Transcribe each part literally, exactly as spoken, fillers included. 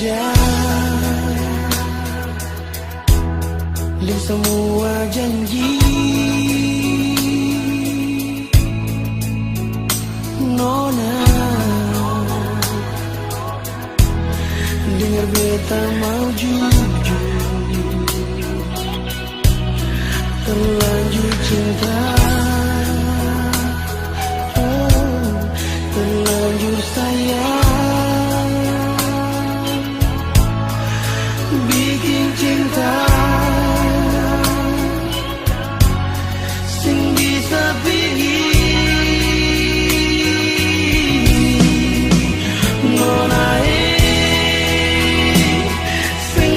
Deng samua janji, nona, dengar beta mau jujur. Terlanjur cinta, oh, terlanjur sayang, biking cinta seng bisa pigi. Nona e, seng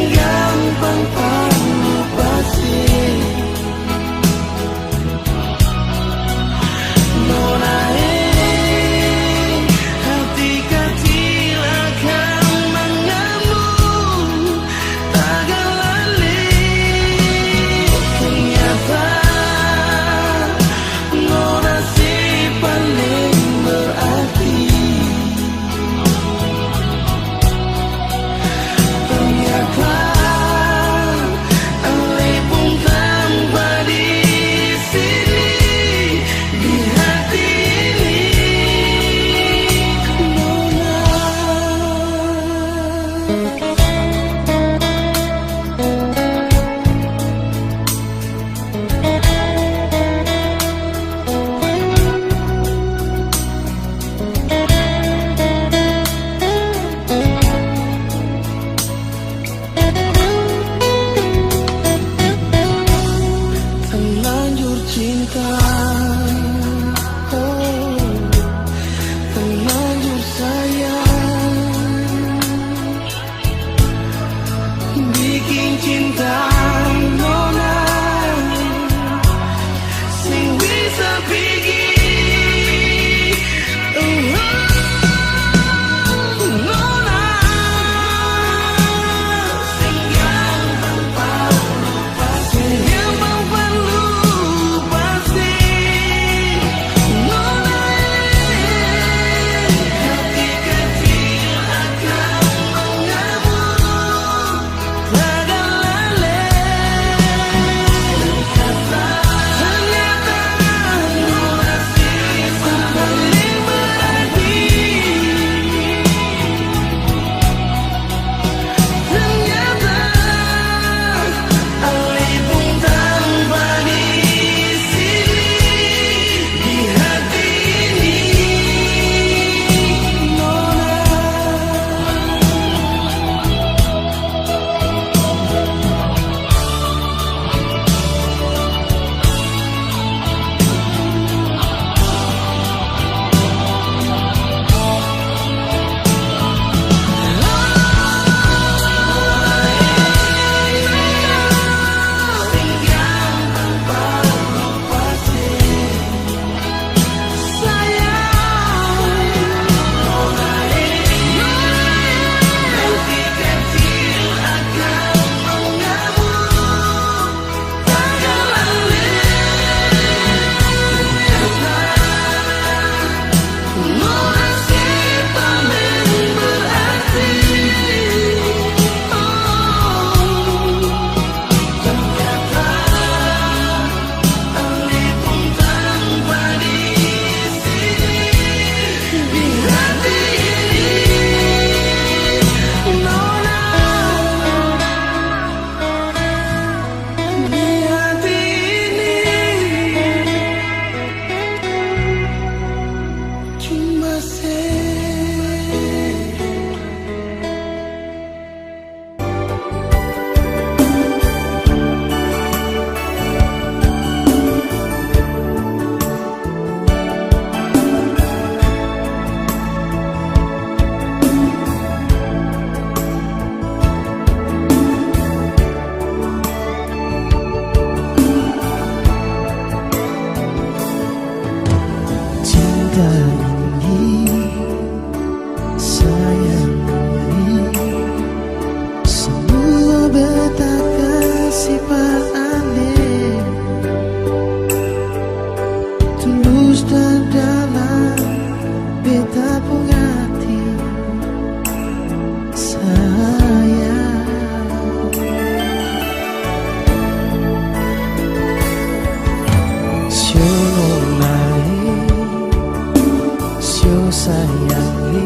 Sayang,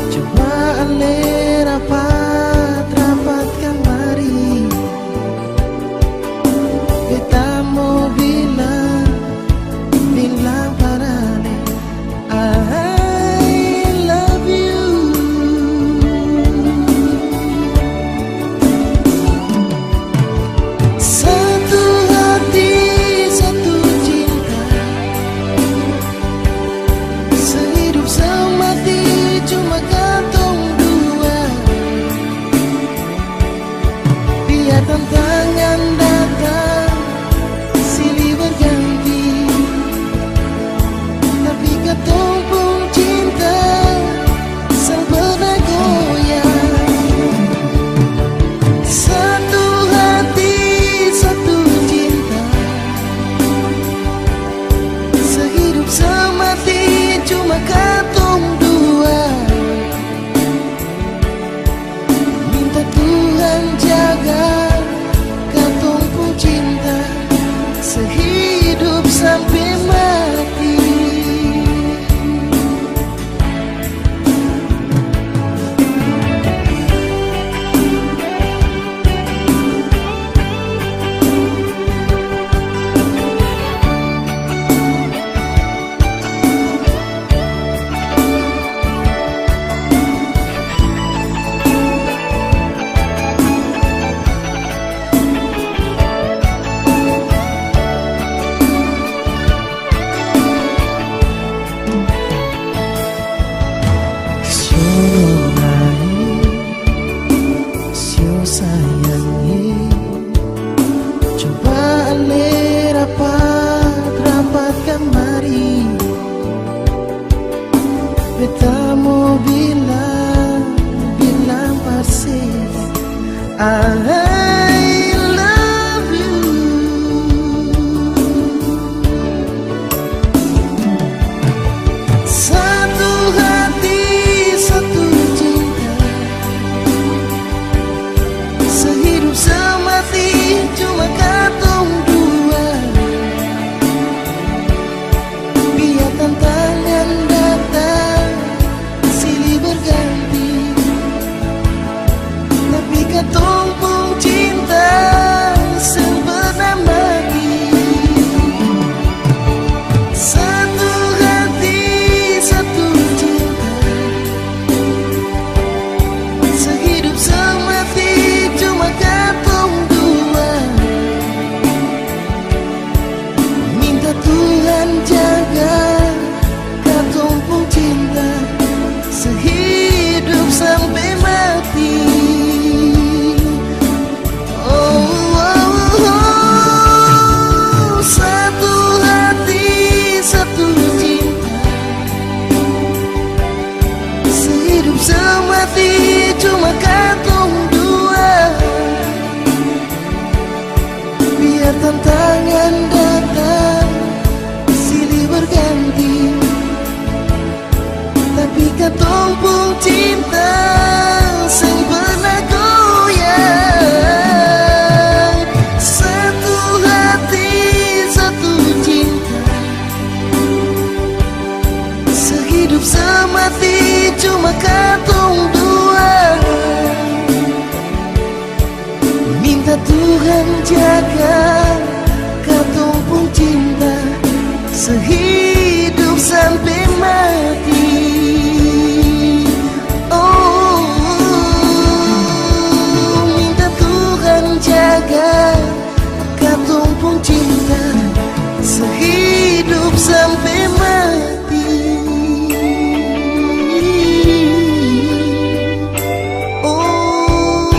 coba ale rapat-rapat kamari. Beta mo bilang, bilang par ale, I love you. Satu hati, satu cinta. Sehidup semati cuma katong dua. Biar tantangan datang silih berganti, tapi katong pung cinta seng pernah goyang. Satu hati, satu cinta. Sehidup semati cuma katong dua. Minta Tuhan jaga katong pung cinta sehidup sampe mati. Sio sayang e, coba ale rapat-rapat kamari. Beta mo bilang, bilang par se, I love you. Satu hati, satu cinta. Sehidup semati cuma katong dua. Biar tantangan datang silih berganti, tapi katong pung cinta seng pernah mati. Satu hati, satu cinta. Sehidup semati cuma katong dua. Minta Tuhan jaga katong pung cinta sehidup sampe mati. Oh, oh, oh, satu hati, satu cinta. Sehidup semati cuma katong dua. Biar tantangan datang silih berganti, tapi katong pung cinta seng pernah goyang. Satu hati, satu cinta. Sehidup semati cuma katong dua. Minta Tuhan jaga katong pung cinta sehidup sampe mati. Oh, minta Tuhan jaga katong pung cinta sehidup sampe mati. Oh.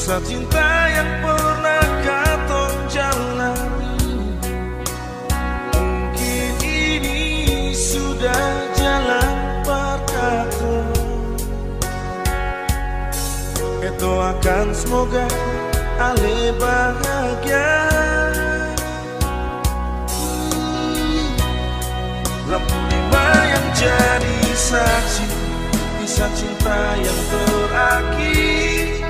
Kisah cinta yang pernah katong jalani, mungkin ini sudah jalan par katong. Beta doakan semoga ale bahagia. Lampu lima yang jadi saksi kisah cinta yang terakhir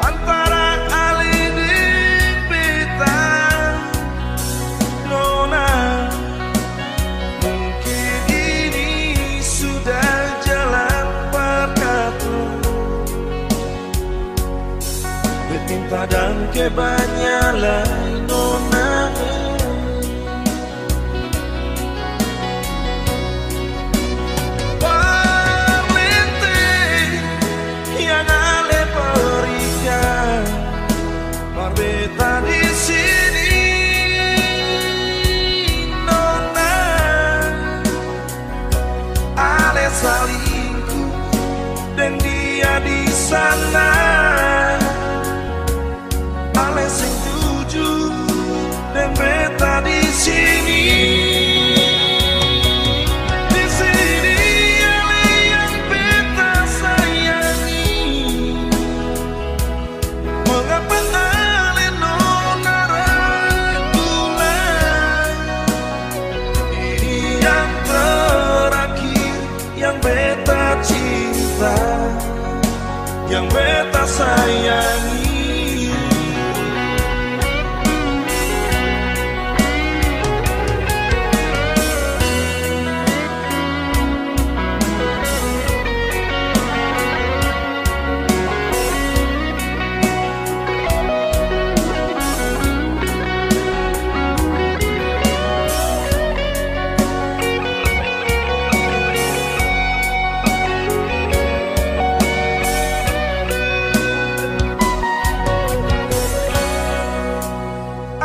antara ale deng beta, nona. Mungkin ini sudah jalan par katong. Beta minta dangke banya lai, nona. Parlente yang ale berikan par beta di sini, nona. Ale salingku deng dia di sana. Ale seng tuju deng beta di sini. Di sini ale yang beta sayangi. Mengapa ale nona ragu lai? Ini yang terakhir yang beta cinta, yang beta sayangi.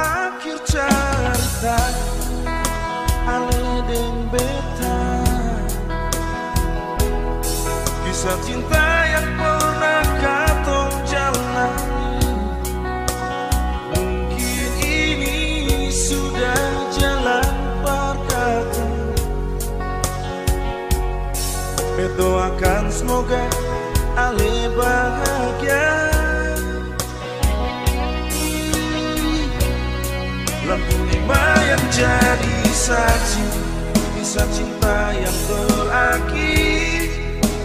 Akhir carita, ale deng beta. Kisah cinta yang pernah katong jalani, mungkin ini sudah jalan par katong. Beta doakan semoga ale bahagia. Lampu lima yang jadi saksi kisah cinta yang terakhir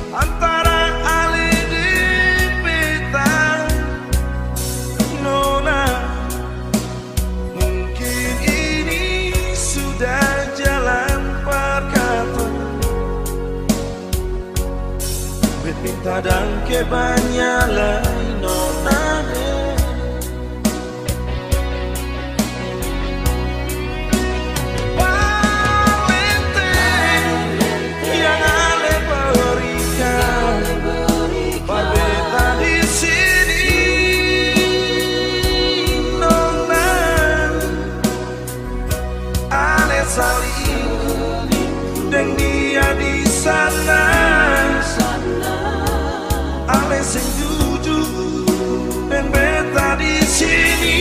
antara ale deng beta, nona. Mungkin ini sudah jalan par katong. Bet minta dangke banya lai, nona e. Parlente yang ale berikan par beta di sini, nona. Ale salingku deng dia di sana. Ale seng juju deng beta di sini.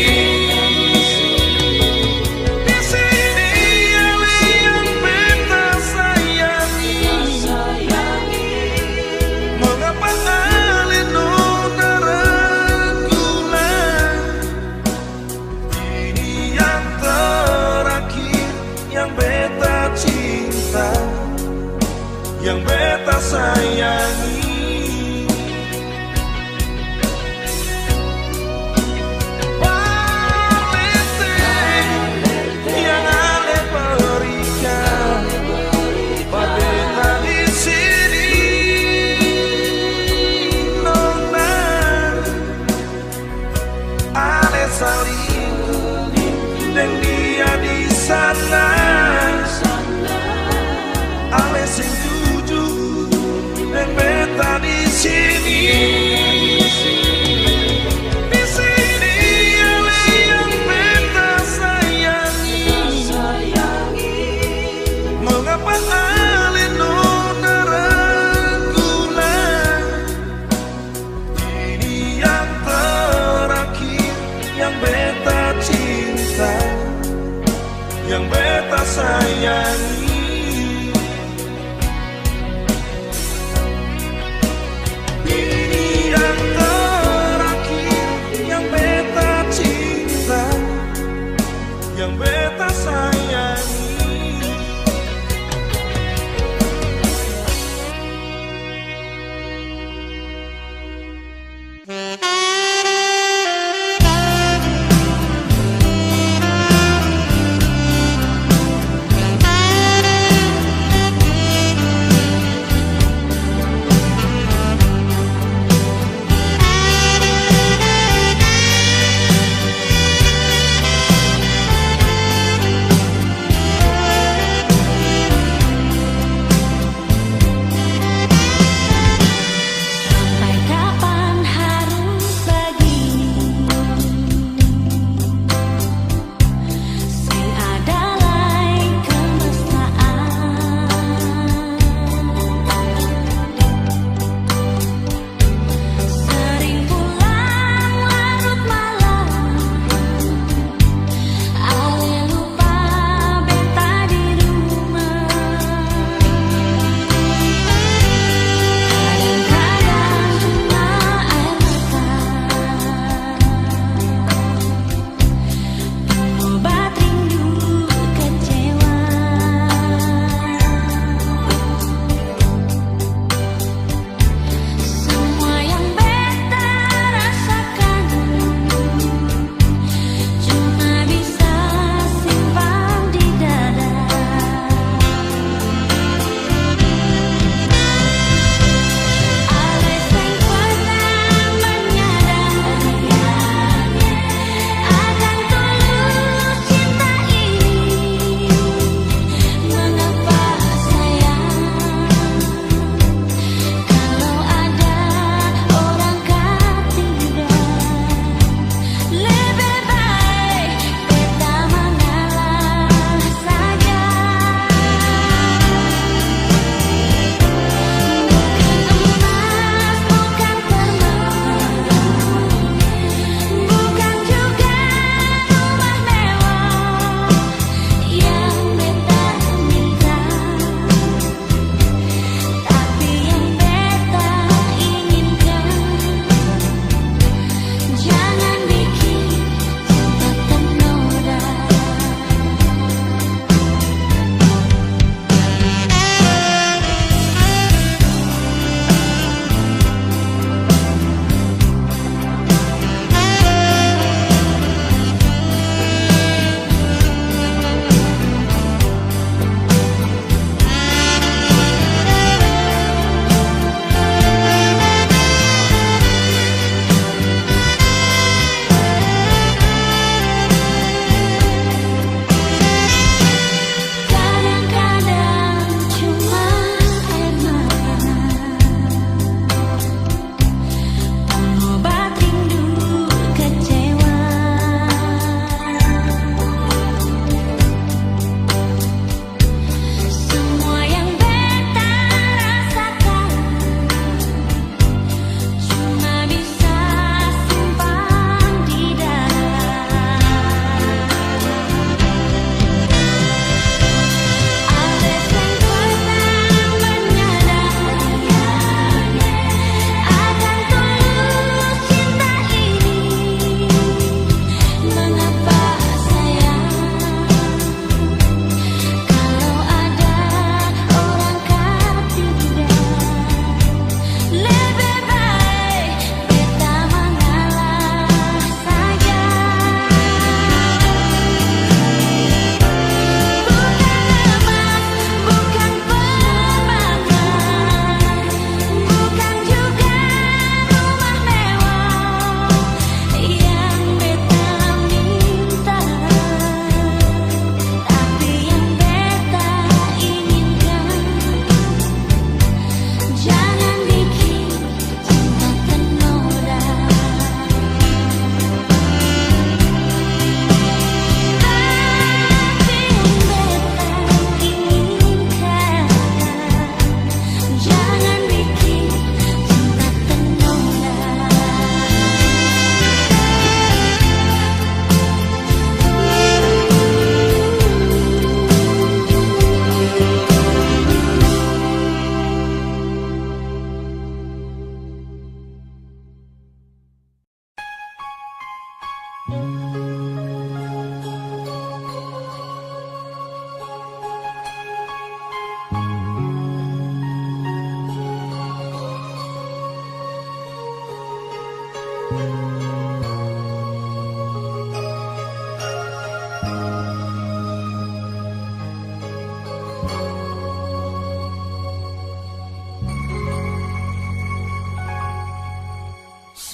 Di sini ale yang beta sayangi. Mengapa ale nona ragu lai? Ini yang terakhir yang beta cinta, yang beta sayangi. Parlente yang ale berikan par beta di sini, nona. Ale salingku deng dia di sana. Ale seng juju deng beta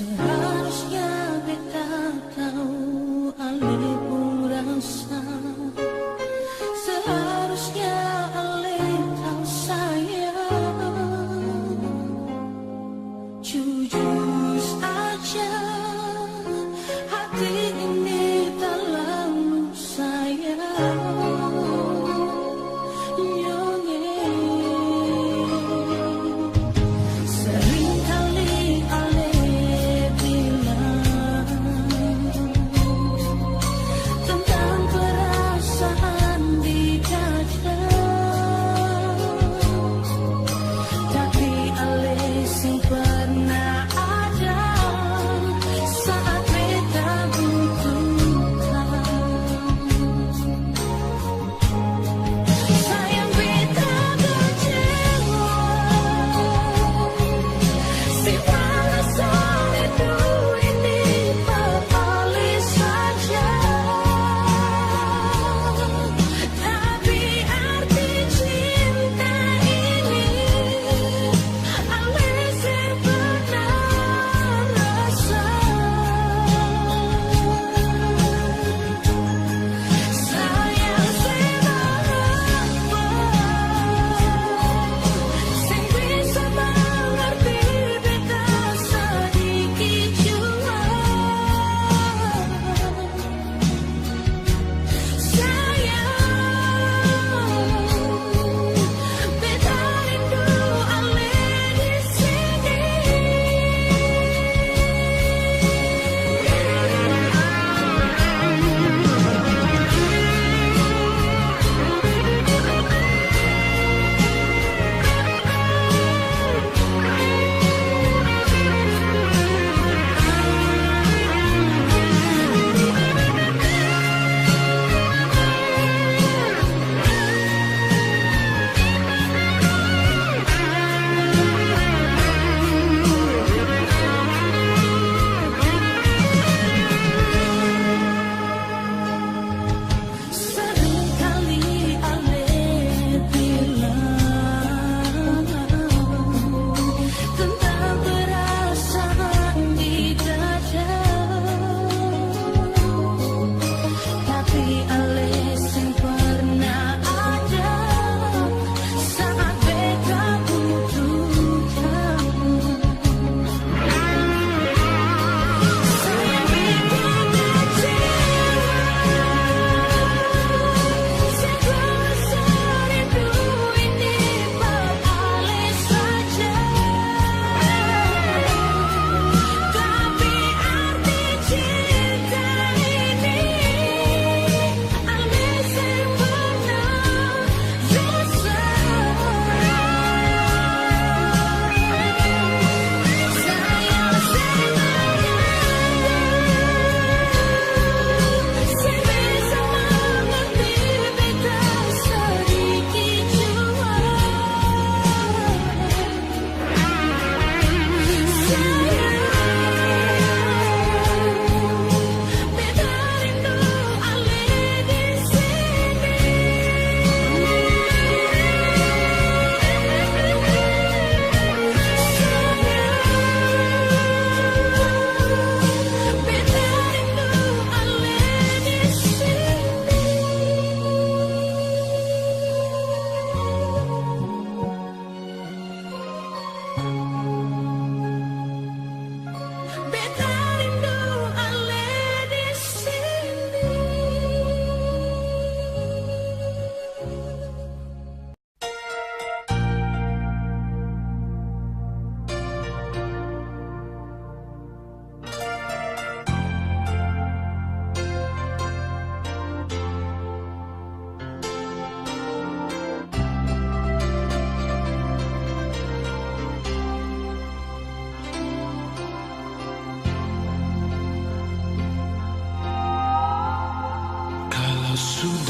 Seharusnya beta tau ale pung rasa. Seharusnya ale tau sayang. Jujur saja, hati ini talalu sayang. Nyonge. Sering kali ale bilang tentang perasaan di dada, tapi ale seng pernah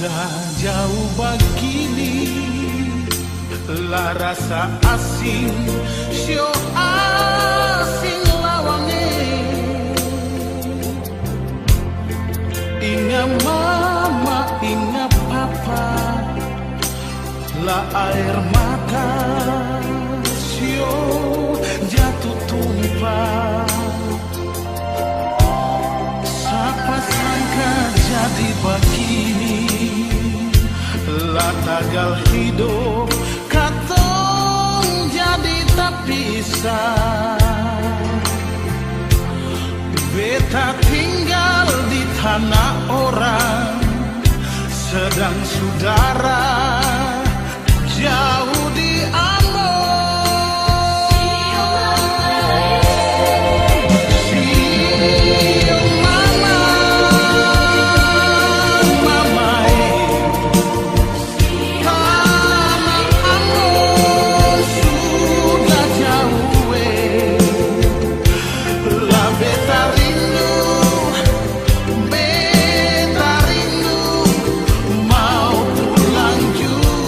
Sudah jauh bagini, la rasa asing, sio asing lawang e. Inga mama, inga papa, la aer mata sio jatu tumpah. Sapa sangka jadi bagini, la tagal hidop katong jadi tapisah. Beta tinggal di tana orang, sedang sudara jauh di Ambon. Sio mama, mama e. Tana Ambon sudah jauh e, la beta rindu, beta rindu mau pulang jua.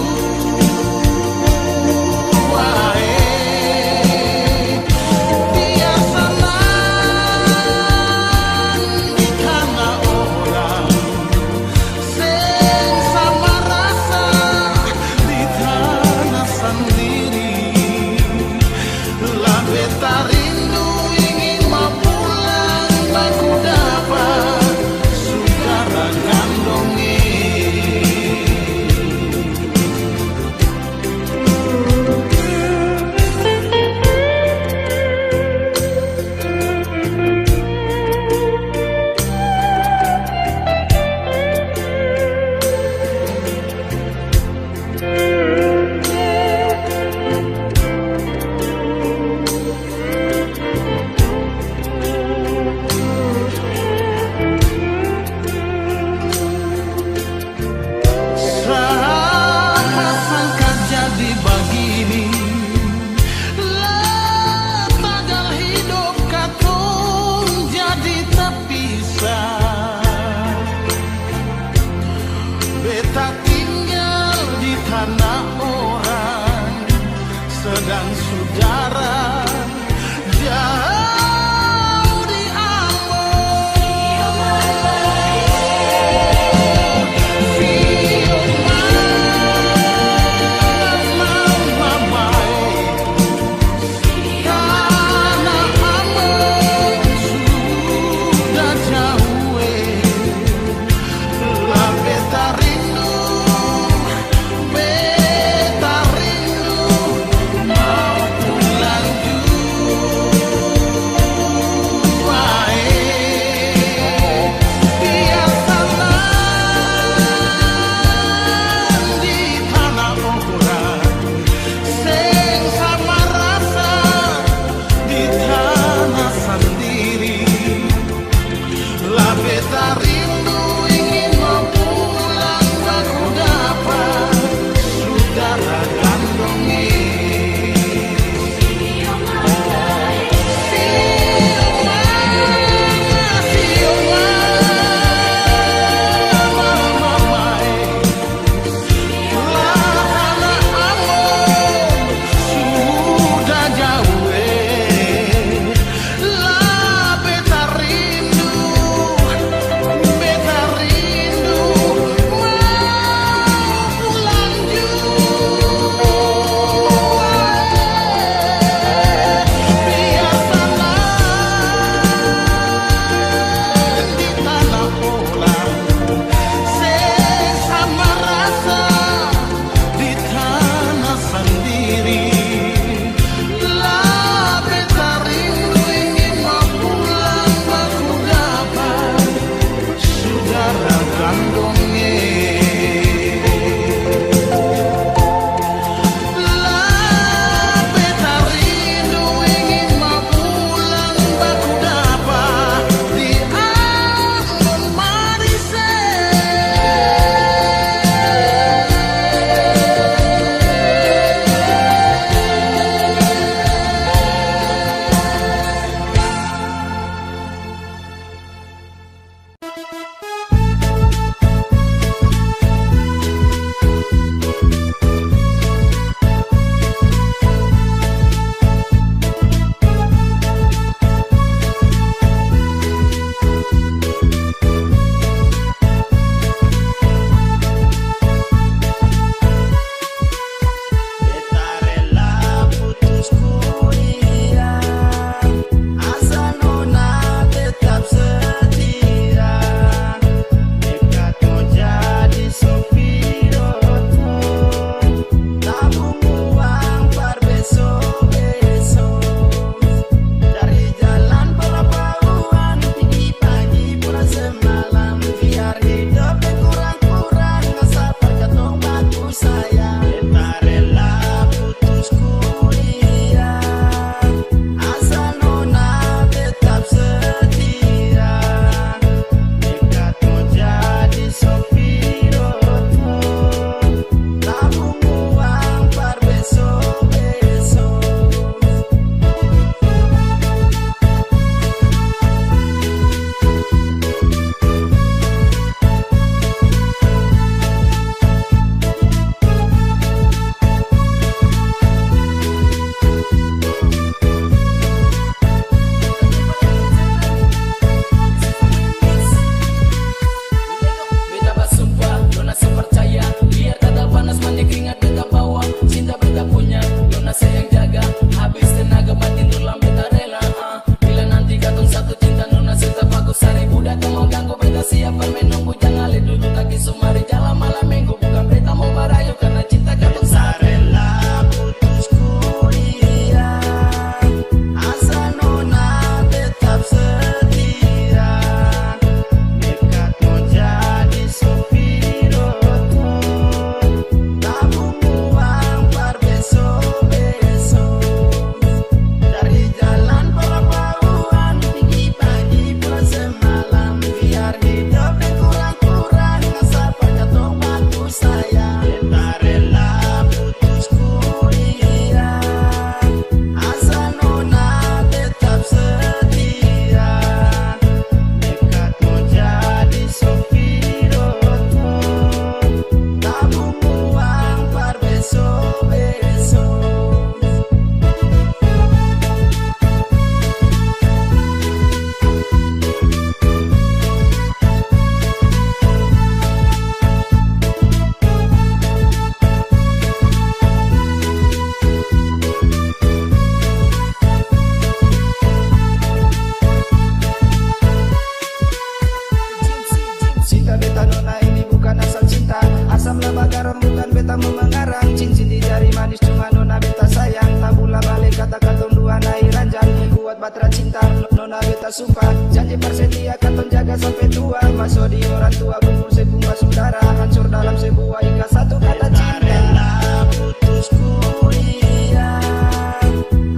Nona beta sumpah, janji par setia katong jaga sampe tua. Maso di orang tua, bumbur se pung basudara, hancur dalam sebuah ikatan satu kata cinta. Rela putus kuliah,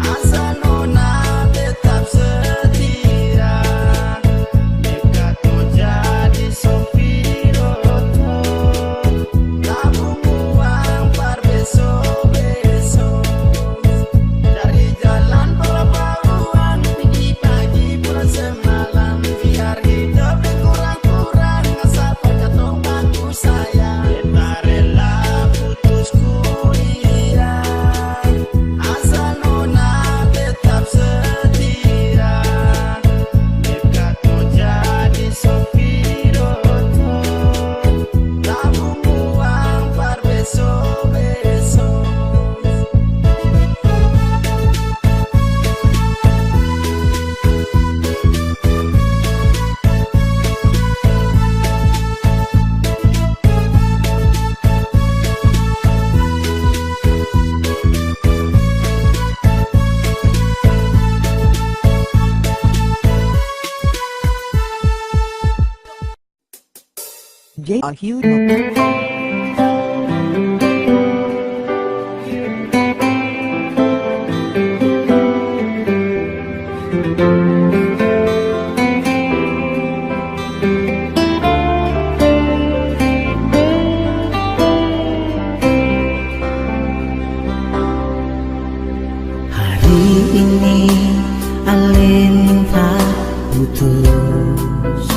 asal nona tetap setia. Beta ko jadi sopir oto, tabung uang par beso-beso. Cari jalan pala-pala uang, pigi pagi pulang semalam. Biar hidup yang kurang-kurang, asal par katong baku sayang. Beta rela putus kuliah, asal nona tetap setia. Beta ko jadi sopir oto, tabung uang par beso-beso. Gay on huge. Hari ini ale minta putus.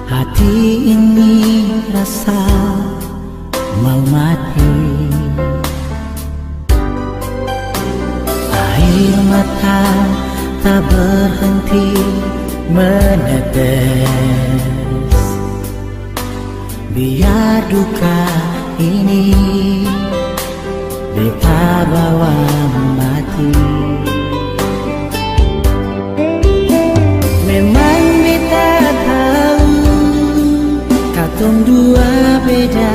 Hati ini rasa mau mati. Air mata tak berhenti menetes. Biar duka ini beta bawa mati. Memang beta tau katong dua beda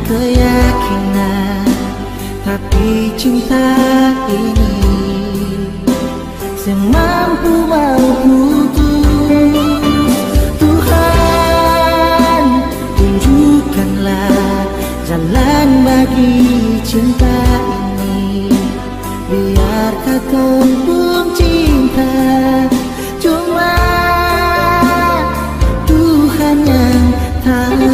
keyakinan, tapi cinta ini seng mampu mau putus. Tuhan, tunjukkanlah jalan bagi cinta ini. Biar katong pung cinta cuma Tuhan yang tahu.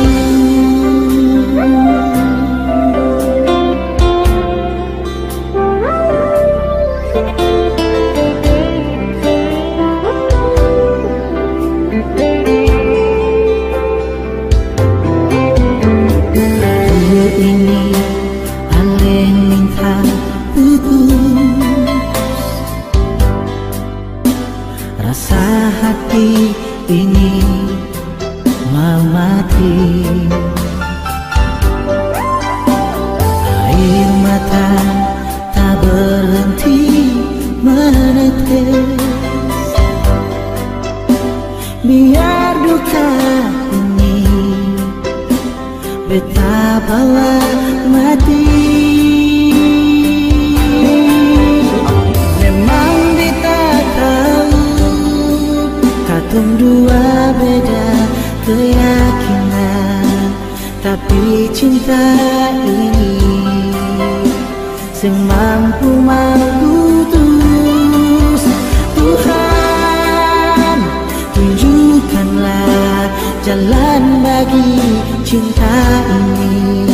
Dulu ini ale minta putus. Rasa hati ini mau mati. Air mata tak berhenti menetes. Biar duka ini beta bawa mati. Memang beta tau katong dua beda keyakinan, tapi cinta ini seng mampu mau putus. Tuhan, tunjukkanlah jalan bagi cinta ini.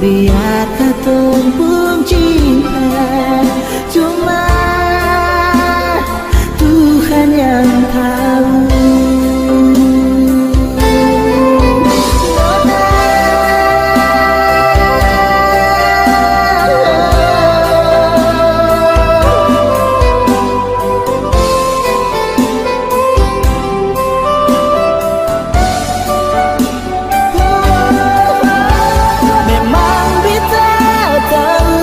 Biar katong pung cinta cuma Tuhan yang tahu. Memang beta tau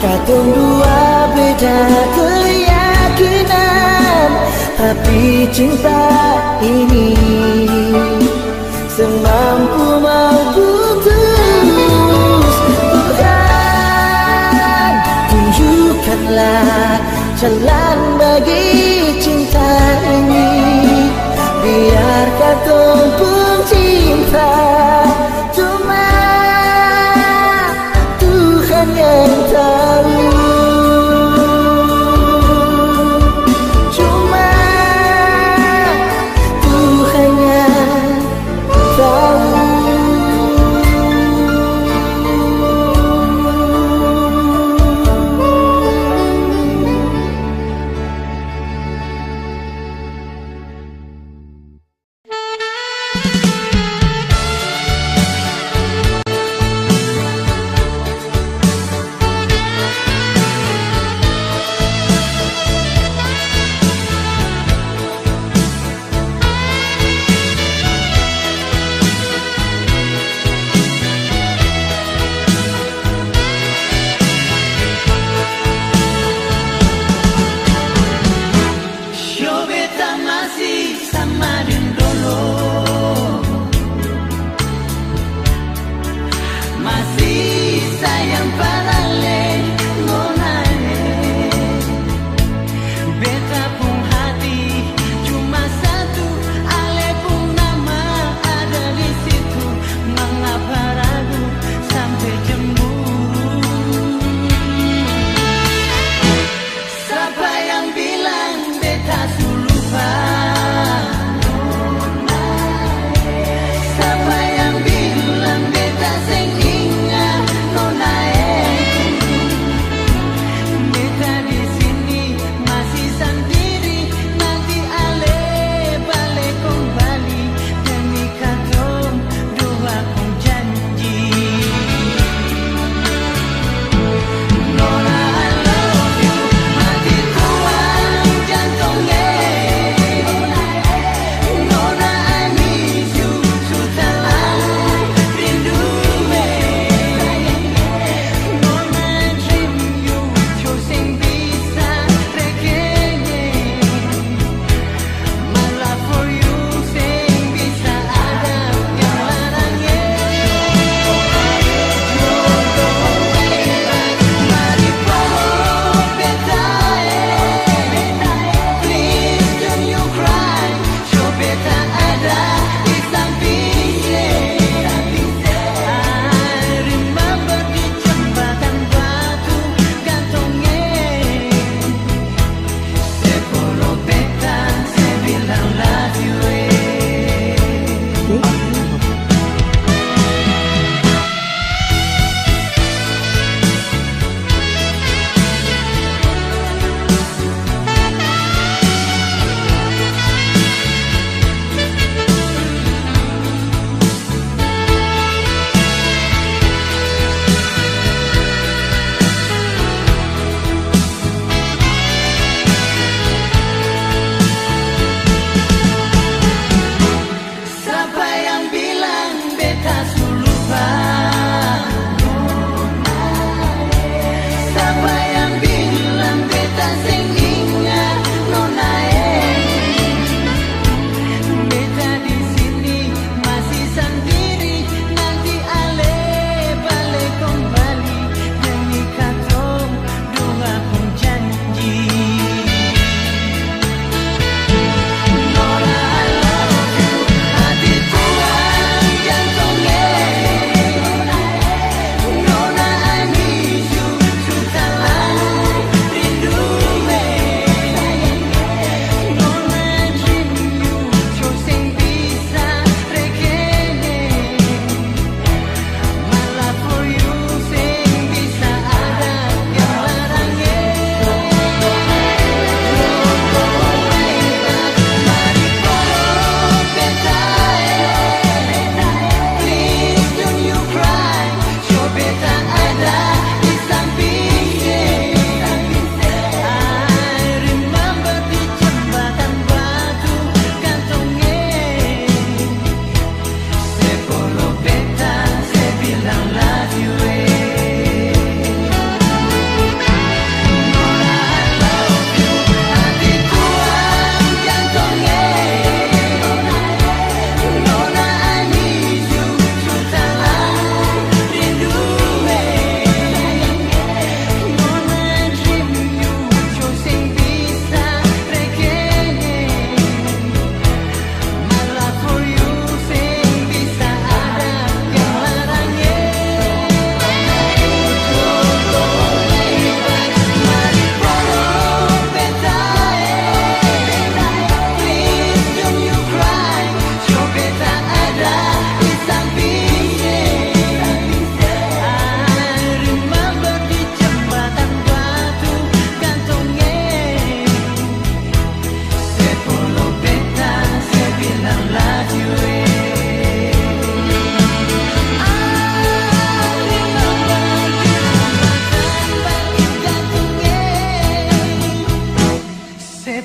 katong dua beda keyakinan, tapi cinta ini seng mampu mau putus. Tuhan, tunjukkanlah Jalan bagi cinta ini, biar katong pung cinta cuma Tuhan yang tahu. Cuma Tuhan yang tahu.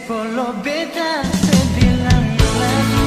Kalo beta se bilang lagi,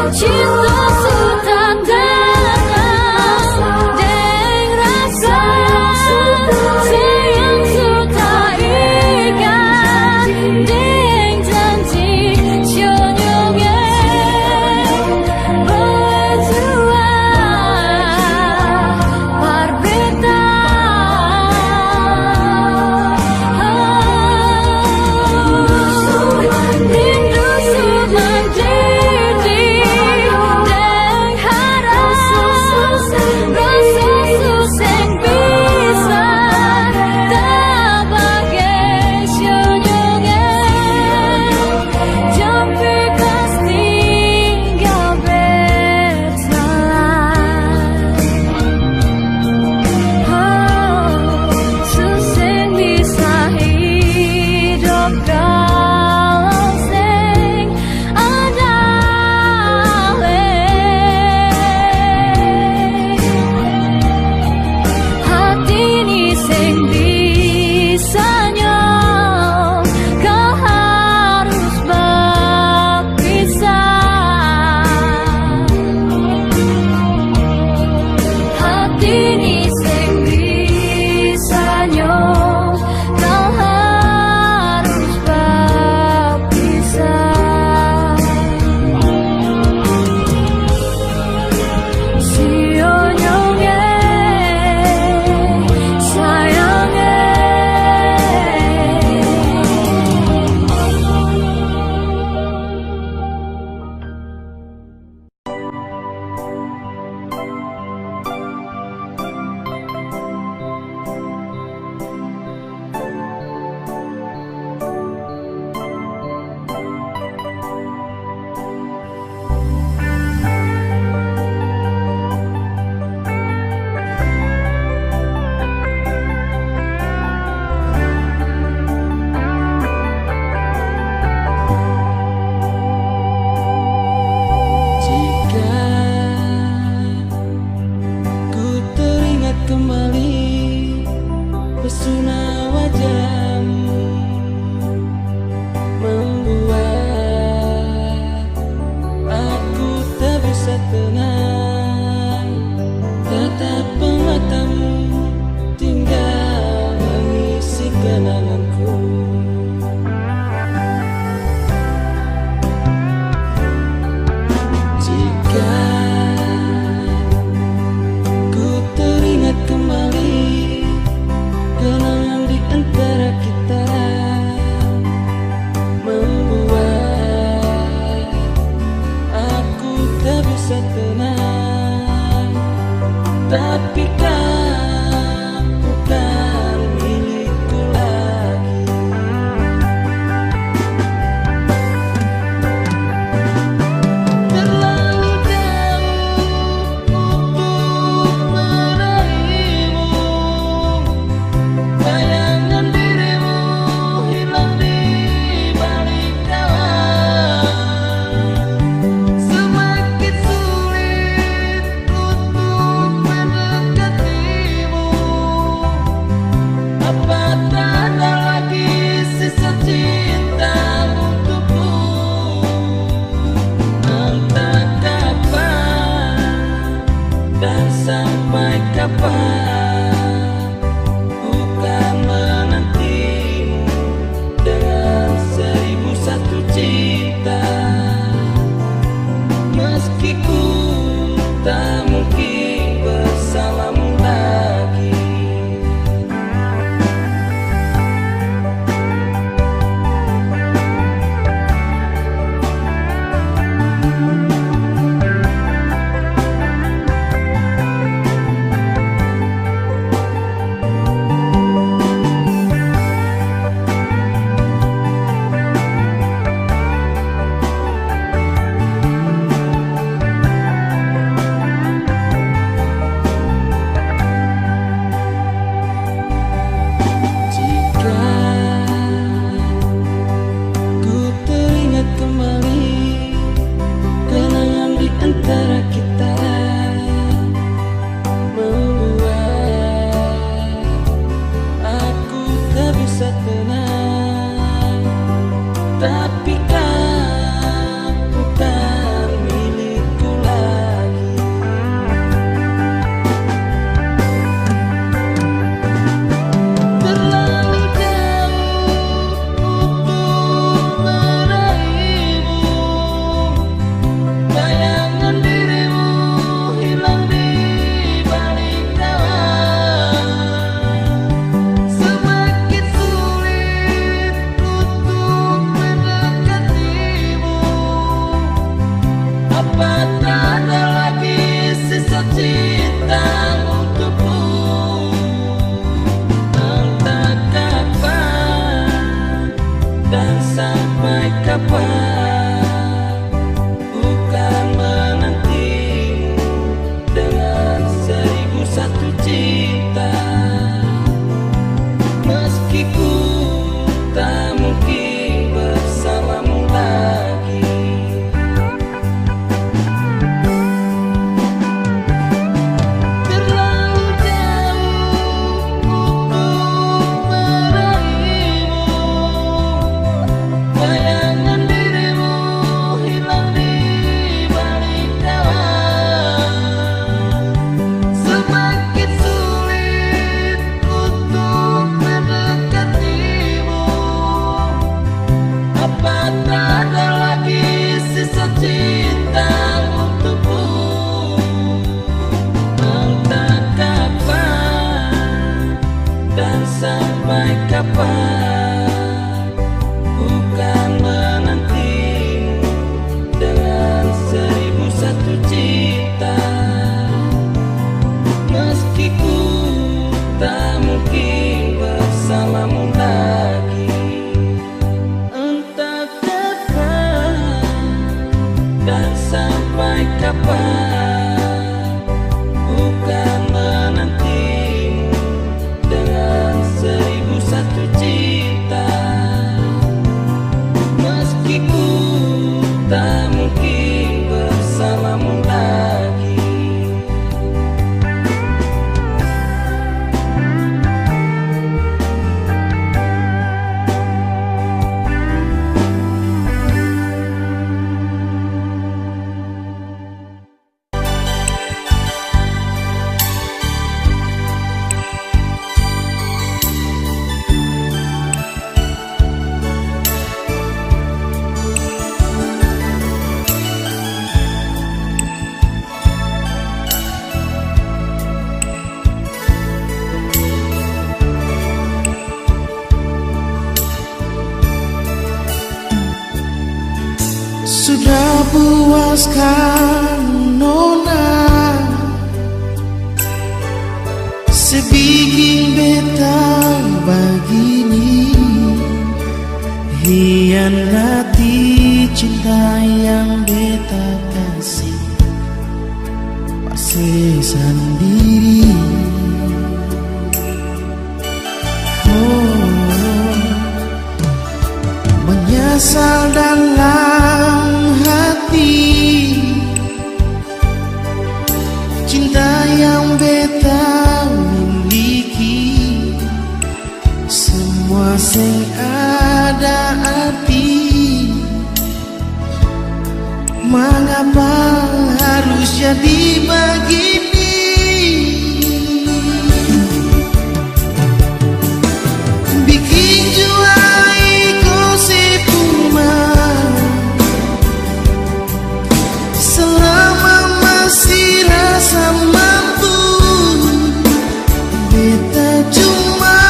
Cinta su tatanam deng rasa, sayang su taikat deng janji, senyumnya berjuang. Su seng bisa hidop kalo seng ada lei. Hati ni seng bisa nyong kal harus bapisah. Hati ni seng bisa nyong kal harus bapisah. Sio nyong e, sayang e. Jika ku teringat kembali pesona wajahmu, membuat aku tak bisa tenang. Tatapan matamu tinggal mengisi kenanganku. Jika ku teringat kembali kenangan di antara kita, membuat aku tak bisa tenang. Tapi kau bukan milikku lagi. Terlalu jauh untuk meraihmu, bayangan dirimu hilang di balik jalan. Semakin sulit untuk mendekatimu. Apakah ada lagi sisa cinta untukku? Entah kapan dan sampai kapan ku kan menantimu dengan seribu satu cinta. Meski ku tak mungkin bersamamu lagi. Kapan ku kan menantimu dengan seribu satu cinta, meski ku tak mungkin bersamamu lagi. Terlalu jauh untuk meraihmu, bayangan dirimu hilang di balik awan. Semakin sulit untuk mendekatimu, apa tak ada lagi sisa cinta untukku? Entah kapan dan sampai kapan ku kan menantimu dengan seribu satu cinta, meski ku tak mungkin bersamamu lagi. Entah kapan dan sampai kapan ku kan menantimu dengan seribu satu cinta, meski ku tak mungkin bersamamu lagi. Sudah puaskah nona? Se biking beta bagini, hianati cinta yang beta kasi, masi sandiri. Oh, menyesal dalam hati, cinta yang beta miliki, semua seng ada arti. Mangapa harus jadi bagini? Biking jua iko se puma. Selama masih rasa mampu, beta cuma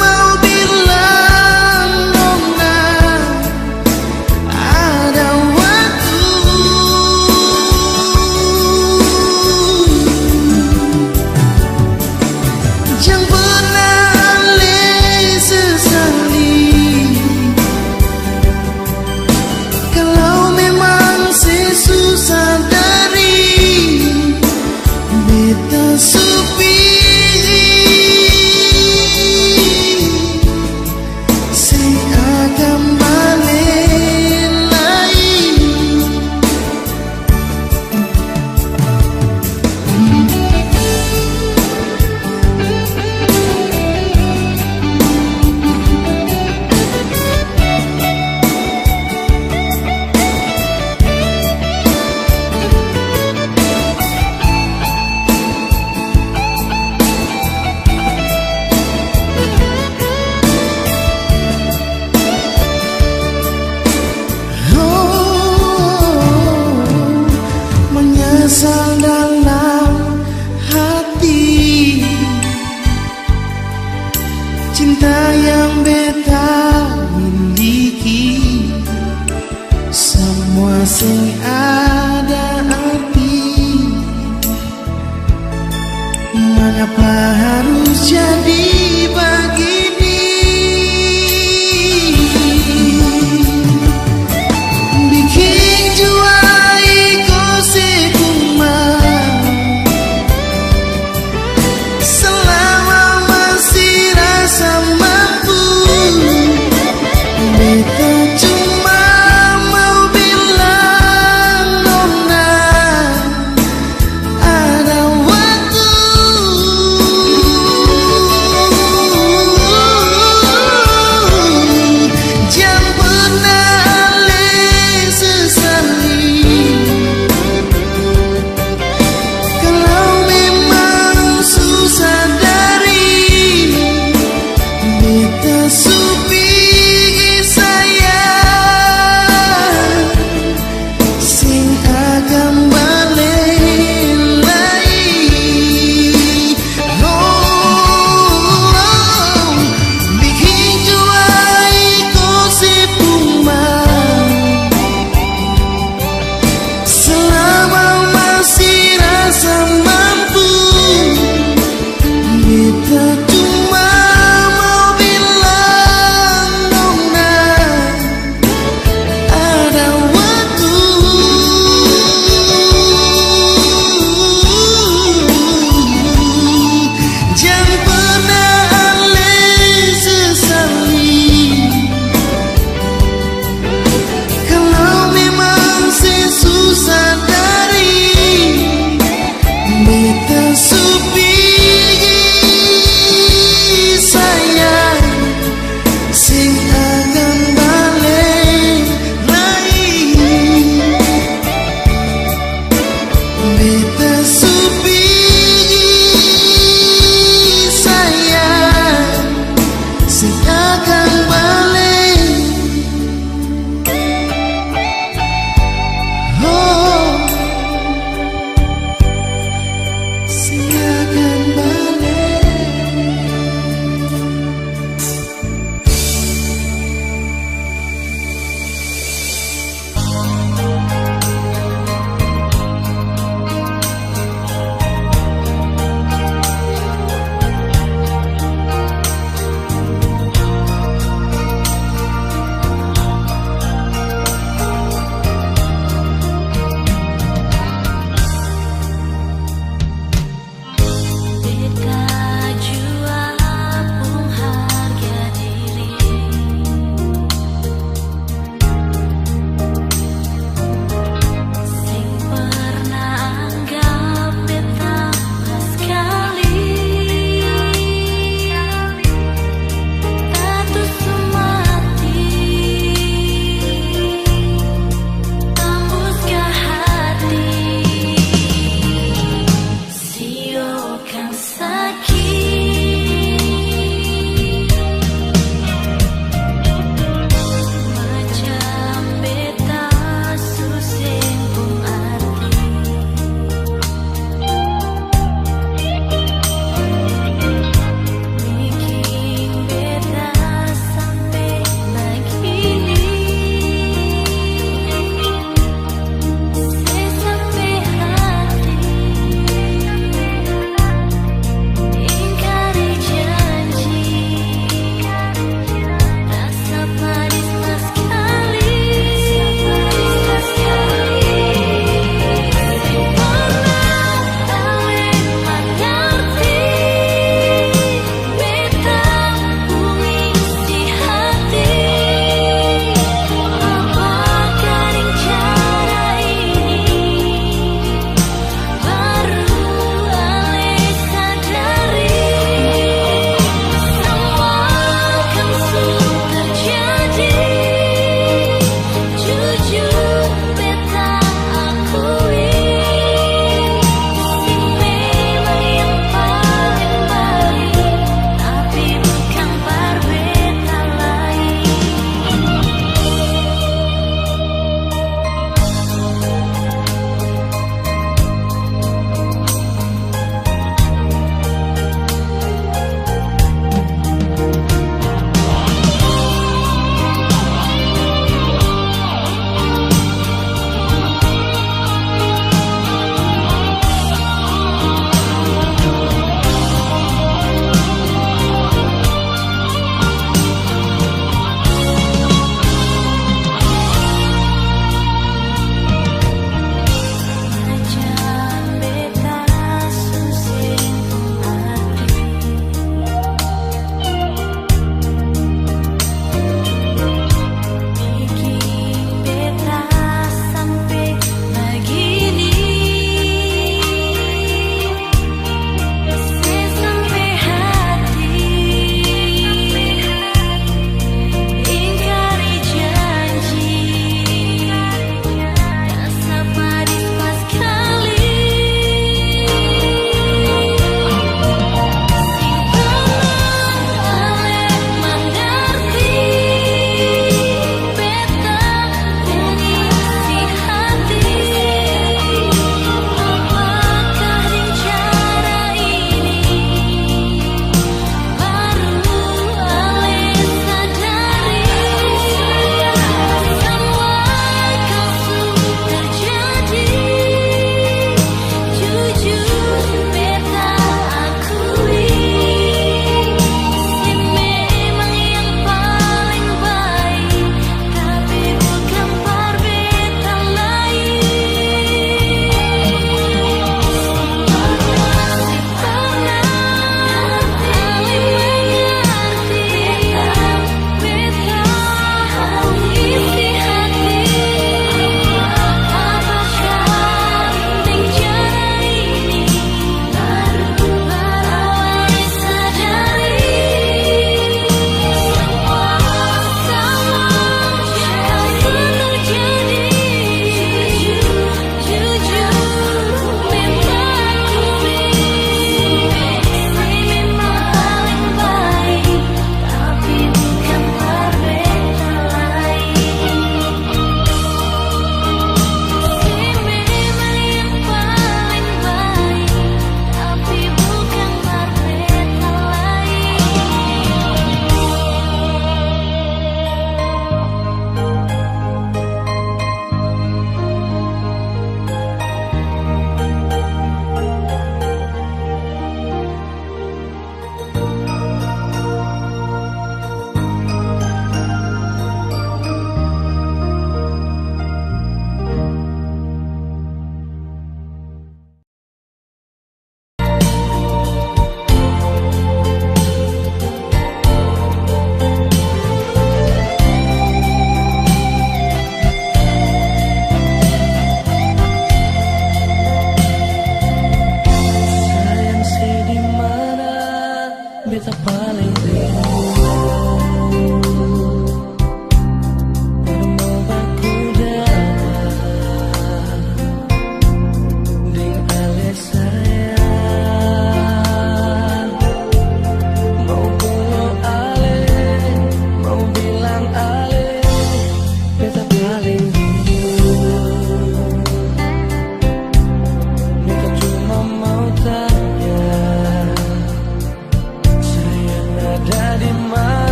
mau bilang nona, ada waktu. Jang pernah le sesali. Kalau memang se susah dari beta su pigi, se akan bale lai. Oh, menyesal dalam hati. Cinta yang beta miliki, samua seng ada arti. Mangapa harus jadi bagini?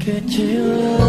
Kecewa